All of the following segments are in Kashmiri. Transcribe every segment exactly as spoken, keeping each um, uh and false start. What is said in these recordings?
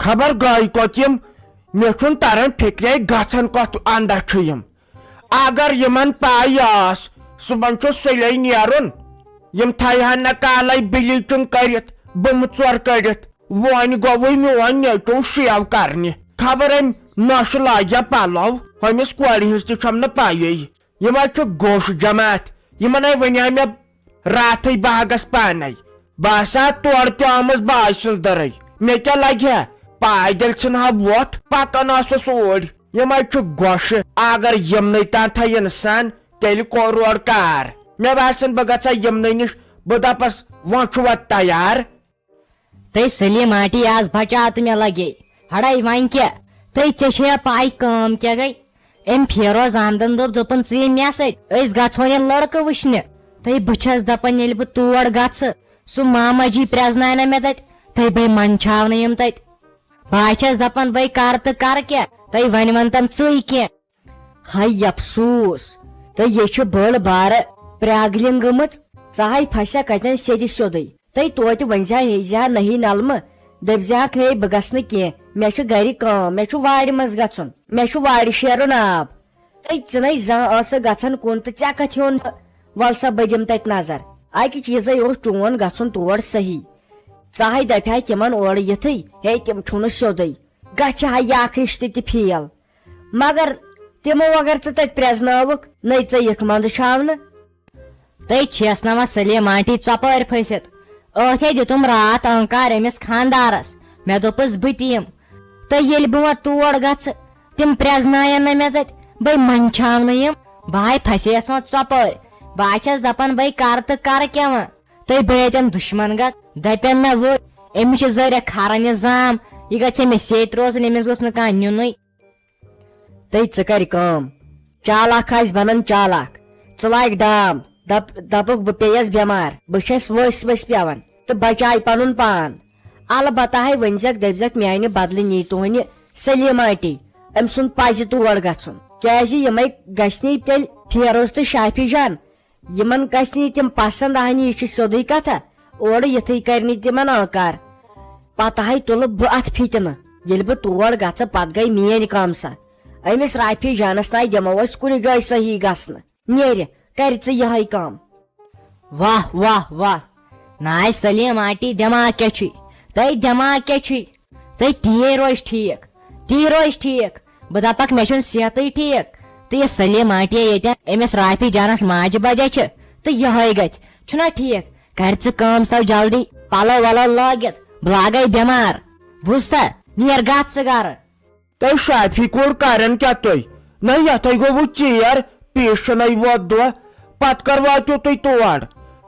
خبر گٔے کوٚت یِم، مےٚ چھُنہٕ تران فِکرے گژھان کتھ اندر چھِ یِم۔ اگر یِمن پَے ٲس صُبحن چھُ سُلے نیرُن، یِم تھایہِ ہن نہٕ کالے بِلیٖچِنگ کٔرِتھ، بُمہٕ ژور کٔڑِتھ۔ وۄنۍ گوٚوُے میون نیٚچو شیو کرنہِ۔ خبر أمۍ نۄشہِ لاگیا پلو، ہُمِس کورِ ہٕنٛز تہِ چھَم نہٕ پَیی۔ یِم حظ چھِ گوٚش جماعت، یِمن ہے وَنیٛاے مےٚ راتھٕے بہٕ ہا گژھٕ پانے۔ بہٕ ہسا تورٕ تہِ آمٕژ باے سٕنٛز دٔرٕے۔ مےٚ کیٛاہ لگہِ ہا؟ پایدٔلۍ ژھٕنہٕ ہا وۄٹھ، پکان آسُس اوٗرۍ۔ یِم حظ چھِ گۄشہِ۔ اگر یِمنٕے تام تھایہِ انسان، تیٚلہِ کوٚر روڑ کار۔ مےٚ باسان بہٕ گژھٕ ہا یِمنٕے نِش، بہٕ دپس، وۄنۍ چھُوا تیار؟ تہٕ سلیٖم آنٹی آز بچاو تہٕ مےٚ لگے۔ ہڑے وۄنۍ کیٛاہ؟ تہٕ ژےٚ چھےٚ پاے کٲم کیٛاہ گٔے؟ أمۍ فیروز آمدن دوٚپ، دوٚپُن، "ژٕ یہِ مےٚ سۭتۍ، أسۍ گژھون یہِ لڑکہٕ وٕچھنہِ۔" تہٕ بہٕ چھَس دپان، ییٚلہِ بہٕ تور گژھٕ، سُہ ماما جی پرٛزناونہ مےٚ تتہِ، تہٕ بیٚیہِ منٛدچھاونہٕ یِم تتہِ۔ بہٕ ہا چھَس دپان، بہٕ کرٕ تہٕ کرٕ کیٛاہ؟ تہٕ وۄنۍ وَن تم ژٕے کینٛہہ۔ ہاے افسوس، تہٕ یہِ چھِ بٔڑ بارٕ پرٛاگلِنٛگ گٔمٕژ۔ ژٕ ہاے پھسکھ کتٮ۪ن سیٚدِ سیوٚدُے۔ تہٕ توتہِ ؤنۍ زِ ہا، ہے زِ ہا نہی نلمہٕ، دٔپۍ زِ ہکھ، ہے بہٕ گژھٕ نہٕ کینٛہہ، مےٚ چھُ گرِ کٲم، مےٚ چھُ وارِ منٛز گژھُن، مےٚ چھُ وارِ شیرُن آب۔ تہٕ ژٕ نے زانٛہہ ٲسٕکھ گژھان کُن تہٕ ژےٚ کتھ ہیوٚن؟ وَل سا بہٕ دِمہٕ تتہِ نظر۔ اکہِ چیٖزے اوس چون گژھُن تور صحیح۔ ژٕ ہاے دپہِ ہاکھ یِمن اورٕ یِتھٕے، ہے تِم چھُو نہٕ سیوٚدُے، گژھِ ہا یہِ اکھ رشتہٕ تہِ فیل۔ مگر تِمو اگر ژٕ تتہِ پرٛزنٲوٕکھ، نٔے ژٕ یِکھ منٛدٕ چھاونہٕ۔ تہٕ چھیس نہ وۄنۍ سلیٖم آنٹی ژۄپٲرۍ پھٔسِتھ۔ ٲتھے دیُتُم راتھ انکار أمِس خاندارس۔ مےٚ دوٚپُس بہٕ تہِ یِمہٕ۔ تہٕ ییٚلہِ بہٕ وۄنۍ تور گژھٕ، تِم پرٛزناین نہٕ مےٚ تتہِ، بہٕ منٛدچھاونہٕ یِم۔ بہٕ ہاے پھسیس وۄنۍ ژۄپٲرۍ۔ بہٕ ہا چھس دپان بہٕ کرٕ تہٕ کرٕ کیٛاہ وۄنۍ؟ تہٕ بہٕ ییٚتٮ۪ن دُشمن گژھ، دپن نہ وۄنۍ أمِس چھِ زٔرۍ کھران یہِ زام، یہِ گژھِ أمِس سیٚتۍ روزٕنۍ، أمِس گوٚژھ نہٕ کانٛہہ نیُنُے۔ تہٕ ژٕ کر کٲم، چالاک آسہِ بنان چالاک، ژٕ لاگ ڈام، دپ، دپُکھ بہٕ پیٚیس بٮ۪مار، بہٕ چھس ؤسۍ ؤسۍ پٮ۪وان، تہٕ بچاے پنُن پان۔ البتہ ہے ؤنۍ زٮ۪کھ، دٔپۍ زٮ۪کھ، میانہِ بدلہٕ نی تُہنہِ سلیٖم آنٹی، أمۍ سُنٛد پزِ تور گژھُن، کیازِ یِمے گژھِ نی تیٚلہِ فیروز تہٕ شافی جان۔ یِمن گژھِ نہٕ تِم پسند آہنہِ، یہِ چھُ سیوٚدُے کتھا۔ اورٕ یِتھٕے کرِ نہٕ تِمن آنکار۔ پتہٕ ہاے تُلہٕ بہٕ اتھ فتنہٕ۔ ییٚلہِ بہٕ تور گژھٕ، پتہٕ گٔے میٲنۍ کٲم سا۔ أمِس رافی جانس تام دِمو أسۍ کُنہِ جایہِ صحیح گژھنہٕ۔ نیرِ، کرِ ژٕ یِہے کٲم۔ واہ، واہ، واہ۔ ناے سلیٖم آنٹی، دٮ۪ماغ کیٛاہ چھُے؟ تۄہہِ دٮ۪ماغ کیٛاہ چھُے؟ تہٕ تی روزِ ٹھیٖک، تی روزِ ٹھیٖک۔ بہٕ دَپَکھ، مےٚ چھُنہٕ صحتٕے ٹھیٖک۔ تہٕ یہِ سلیٖم آنٹی ییٚتٮ۪ن أمِس رافی جانَس ماجہِ بَجے چھِ، تہٕ یِہوٚے گژھِ۔ چھُنہ ٹھیٖک؟ کَرِ ژٕ کٲم، ژٕ تھاو جلدی پَلو وَلو لٲگِتھ، بہٕ لاگَے بٮ۪مار۔ بوٗزتھا؟ نیر گژھ ژٕ گَرٕ۔ تۄہہِ شافی کوٚر کَرَن کیٛاہ تُہۍ؟ نہ، یَتھَے گوٚوٕ ژیر، پیشَنَے ووت دۄہ، پَتہٕ کَر واتِو تُہۍ تور؟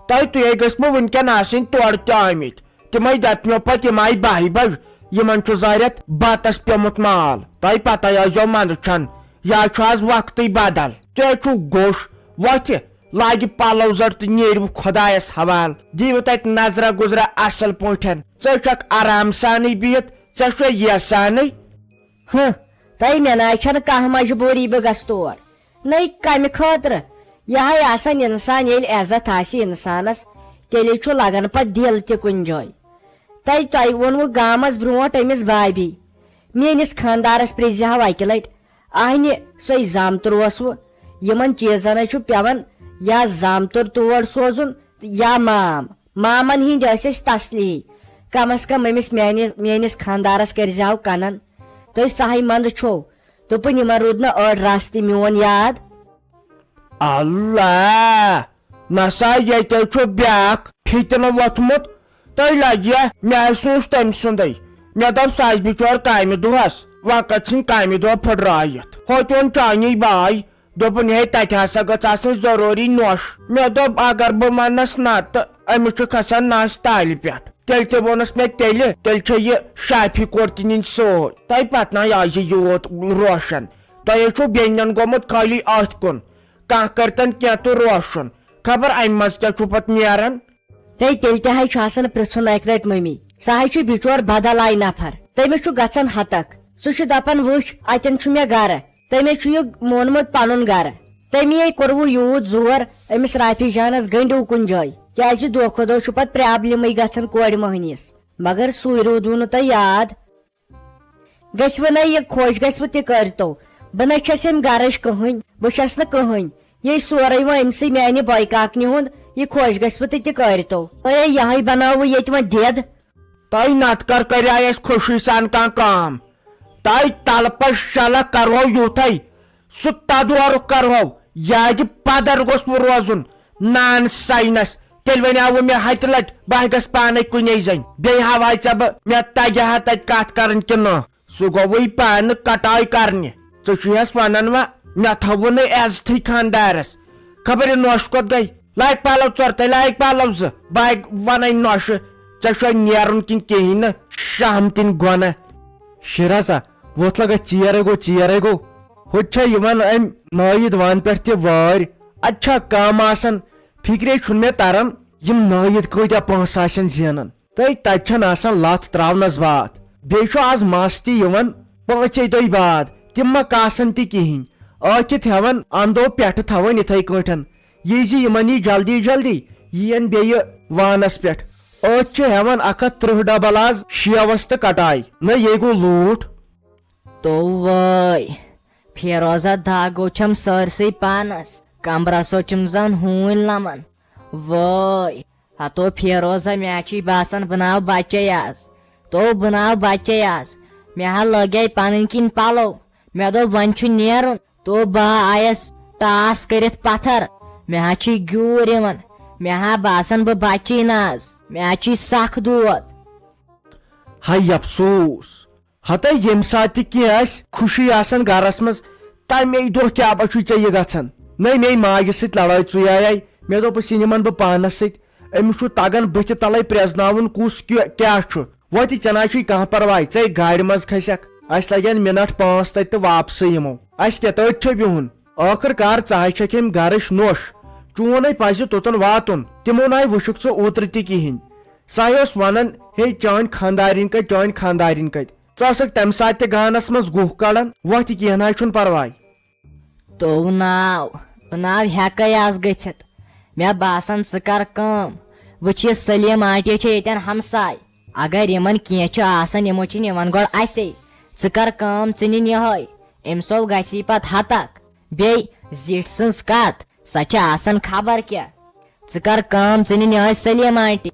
تۄہہِ، تُہۍ گٔژھۍ مےٚ وٕنکٮ۪ن آسٕنۍ تورٕ تہِ آمٕتۍ۔ تِمے دپنو پتہٕ یِم آیہِ باہہِ بجہِ، یِمن چھُ ظٲہرت بتس پیومُت مال۔ تۄہہِ پتہ ٲسۍزیو منٛدٕ چھان، یا چھُ آز وقتٕے بدل۔ تُہۍ چھِو گوٚش، وۄتھِ، لاگہِ پلو زر تہٕ نیرِو خۄدایس حوال۔ دِیِو تتہِ نظرا گُزرا اصل پٲٹھۍ۔ ژٕ چھکھ آرام سانٕے بِہِتھ، ژےٚ چھُے یژھانٕے۔ ہہ، تۄہہِ مےٚ ناے چھنہٕ کانٛہہ مجبوٗری بہٕ گژھٕ تور۔ نٔے کمہِ خٲطرٕ؟ یہِ ہاے آسان انسان، ییٚلہِ عزت آسہِ انسانس، تیٚلے چھُ لگان پتہٕ دِل تہِ کُنہِ جایہِ۔ تۄہہِ، تۄہہِ ووٚنوٕ گامس برونٛٹھ أمِس بابی، میٲنِس خاندارس پرٛزِ ہاو اکہِ لٹہِ، اہنہِ سۄے زامتُر اوسوٕ۔ یِمن چیٖزن ہے چھُ پٮ۪وان یا زامتُر تور سوزُن تہٕ یا مام۔ مامن ہِنٛدۍ ٲسۍ أسۍ تسلی۔ کم از کم أمِس میانہِ، میٲنِس خاندارس کٔرزِ ہاو کنن۔ تُہۍ سہے منٛدٕ چھِو۔ دوٚپُن، یِمن روٗد نہٕ أڑ رژھ تہِ میون یاد۔ اللہ! نسا ییٚتہِ چھُ بیٛاکھ فِتنہٕ ووٚتھمُت۔ تۄہہِ لگہِ یا؟ مےٚ سوٗنچ تٔمۍ سُنٛدٕے۔ مےٚ دوٚپ، سُہ آسہِ بِچور کامہِ دۄہس، وقت ژھٕنۍ کامہِ دۄہ پھٕٹرٲیِتھ۔ ہوٚتہِ اوٚن چانی باے، دوٚپُن، ہے، تتہِ ہسا گٔژھ آسٕنۍ ضروٗری نۄش۔ مےٚ دوٚپ، اگر بہٕ ونس نہ تہٕ أمِس چھُ کھسان نس تالہِ پٮ۪ٹھ۔ تیٚلہِ تہِ ووٚنُس مےٚ، تیٚلہِ، تیٚلہِ چھےٚ یہِ شافی کور تہِ نِنۍ سۭتۍ۔ تۄہہِ پتہٕ نَے آیہِ یوٗت روشن۔ تۄہہِ چھُو بیٚنٮ۪ن گوٚمُت خٲلی أتھۍ کُن۔ کانٛہہ کٔرۍتن کینٛہہ تہٕ روشُن۔ خبر امہِ منٛز کیٛاہ چھُ پتہٕ نیران؟ تہٕ تیٚلہِ تہِ ہاے چھُ آسان پرٛژھُن اکہِ لٹہِ مٔمی۔ سُہ ہاے چھُ بِچور بدل آیہِ نفر۔ تٔمِس چھُ گژھان ہتک۔ سُہ چھُ دپان، وٕچھ، اتٮ۪ن چھُ مےٚ گرٕ۔ تٔمۍ چھُ یہِ مونمُت پنُن گرٕ۔ تٔمی ہے کوٚروٕ یوٗت زور أمِس رافی جانس گٔنڈِو کُنہِ جایہِ۔ کیازِ دۄہ کھۄتہٕ دۄہ چھُ پتہٕ پرابلمٕے گژھان کورِ مٔہنِس۔ مگر سُے روٗدوٕ نہٕ تۄہہِ یاد۔ گژھِ وۄنۍ یہِ خۄش گژھِ وۄنۍ تہِ کٔرۍتو۔ بہٕ نہ چھَس أمۍ گرٕچ کٕہٕنۍ، بہٕ چھَس نہٕ کٕہٕنۍ۔ یہِ سورُے وۄنۍ أمۍ سٕے میانہِ بٲے کاکنہِ ہُنٛد، یہِ خۄش گژھِ وۄنۍ تہِ تہِ کٔرۍتو۔ اے، یِہوٚے بناوٕ ییٚتہِ وۄنۍ دٮ۪د۔ تۄہہِ نتہٕ کر کریٛاے اَسہِ خوشی سان کانٛہہ کٲم؟ تۄہہِ تلہٕ پش شلہٕ کرہو یُتھے، سُہ تدورُک کرہو، یادِ پدر گوٚژھ نہٕ روزُن نان ساینس۔ تیٚلہِ وَنیٛاوٕ مےٚ ہتہِ لٹہِ، بہٕ ہا گژھٕ پانے کُنے زٔنۍ، بیٚیہِ ہاوہاے ژےٚ بہٕ مےٚ تگہِ ہا تتہِ کتھ کرٕنۍ کِنہٕ نہٕ۔ سُہ گوٚوٕے پانہٕ کٹٲے کرنہِ۔ ژٕ چھُ یس ونان وۄنۍ مےٚ تھوٚوُ نہٕ عزتھٕے خاندارس۔ خبر یہِ نوش کوٚت گٔے؟ لایک پالو ژور تہٕ لایک پالو زٕ۔ بہٕ ہا ونَے نوشہِ، ژےٚ چھُے نیرُن کِنہٕ کِہیٖنۍ نہٕ؟ شہمتٕنۍ گۄنہ۔ شیرازا، وۄتھ لگا ژیر ہے گوٚو، ژیر ہے گوٚو۔ ہُتہِ چھےٚ یِوان أمۍ نٲیِد وانہٕ پٮ۪ٹھ تہِ وٲرۍ۔ اَتہِ چھا کٲم آسان؟ فِکرے چھُنہٕ مےٚ تران، یِم نٲیِد کۭتیاہ پونٛسہٕ آسن زینان۔ تہٕ تَتہِ چھَنہٕ آسان لَتھ ترٛاونَس باتھ۔ بیٚیہِ چھُ آز مَس تہِ یِوان پانٛژے دۄہہِ بعد، تِم ما کاسَن تہِ کِہیٖنۍ۔ ٲکھِتھ ہٮ۪وان اَندو پٮ۪ٹھٕ تھاوان یِتھَے کٲٹھۍ۔ یہِ زِ یِمَن یی جلدی جلدی، یِیَن بیٚیہِ وانَس پٮ۪ٹھ۔ أتھۍ چھِ ہٮ۪وان اَکھ ہَتھ تٕرٛہ ڈبل آز شیوَس تہٕ کٹاے۔ نہ، یے گوٚو لوٗٹھ۔ تو وٲے، فیروزہ داغو چھَم سٲرسٕے پانَس، کمبرَسو چھِم زَن ہوٗنۍ لَمان۔ وٲے، ہتو فیروزہ، مےٚ ہا چھُے باسان بہٕ ناو بچے آز۔ تو بہٕ ناو بچے آز۔ مےٚ ہا لٲگے پنٕنۍ کِنۍ پلو۔ مےٚ دوٚپ وۄنۍ چھُ نیرُن۔ تو بہٕ ہا آیس ٹاس کٔرِتھ پتھر۔ مےٚ ہا چھُے گیوٗر یِوان۔ مےٚ ہا باسان بہٕ بچی نہٕ آز۔ مےٚ ہا چھُے سخ دود۔ ہاے افسوس! ہتہ ییٚمہِ ساتہٕ تہِ کینٛہہ آسہِ، خوشی آسن گرس منٛز، تمے دۄہ کیٛاہ با چھُے ژےٚ یہِ گژھان؟ نٔے مے ماجہِ سۭتۍ لڑٲے ژُیایے۔ مےٚ دوٚپُس، یہِ نِمن بہٕ پانس سۭتۍ۔ أمِس چھُ تگان بٕتھِ تلے پرٛزناوُن کُس کیُ-، کیٛاہ چھُ۔ وۄنۍ تہِ ژےٚ نہ چھُے کانٛہہ پرواے، ژے گاڑِ منٛز کھسکھ۔ اسہِ لگن منٹ پانٛژھ تتہِ تہٕ واپسٕے یِمو۔ اسہِ کیٛاہ تٔتھۍ چھےٚ بِہُن؟ ٲخٕر کار ژٕ ہاے چھکھ ییٚمہِ گرٕچ نوٚش۔ چون ہے پزِ توٚتن واتُن۔ تِمو نہ وٕچھُکھ ژٕ اوترٕ تہِ کِہینۍ۔ سُہ ہاے اوس ونان، ہے چٲنۍ خاندارِنۍ کتہِ، چٲنۍ خاندارِنۍ کتہِ؟ ژٕ ٲسکھ تمہِ ساتہٕ تہِ گانس منٛز گُہہ کڑان، وۄتھ کینٛہہ نہ چھُنہٕ پرواے۔ تو ناو، بہٕ ناو ہٮ۪کے آز گٔژھِتھ۔ مےٚ باسان ژٕ کر کٲم، وٕچھ یہِ سلیٖم آنٹی چھےٚ ییٚتٮ۪ن ہمساے۔ اگر یِمن کینٛہہ چھُ آسان، یِمو چھِ نِوان گۄڈٕ اسے۔ ژٕ کر کٲم، ژٕ نِن یِہوٚے۔ أمۍ سو گژھی پتہٕ ہتک۔ بیٚیہِ زِٹھۍ سٕنٛز کتھ، سۄ چھِ آسان خبر کیٛاہ۔ ژٕ کر کٲم، ژٕ نِن یِہوٚے سلیٖم آنٹی۔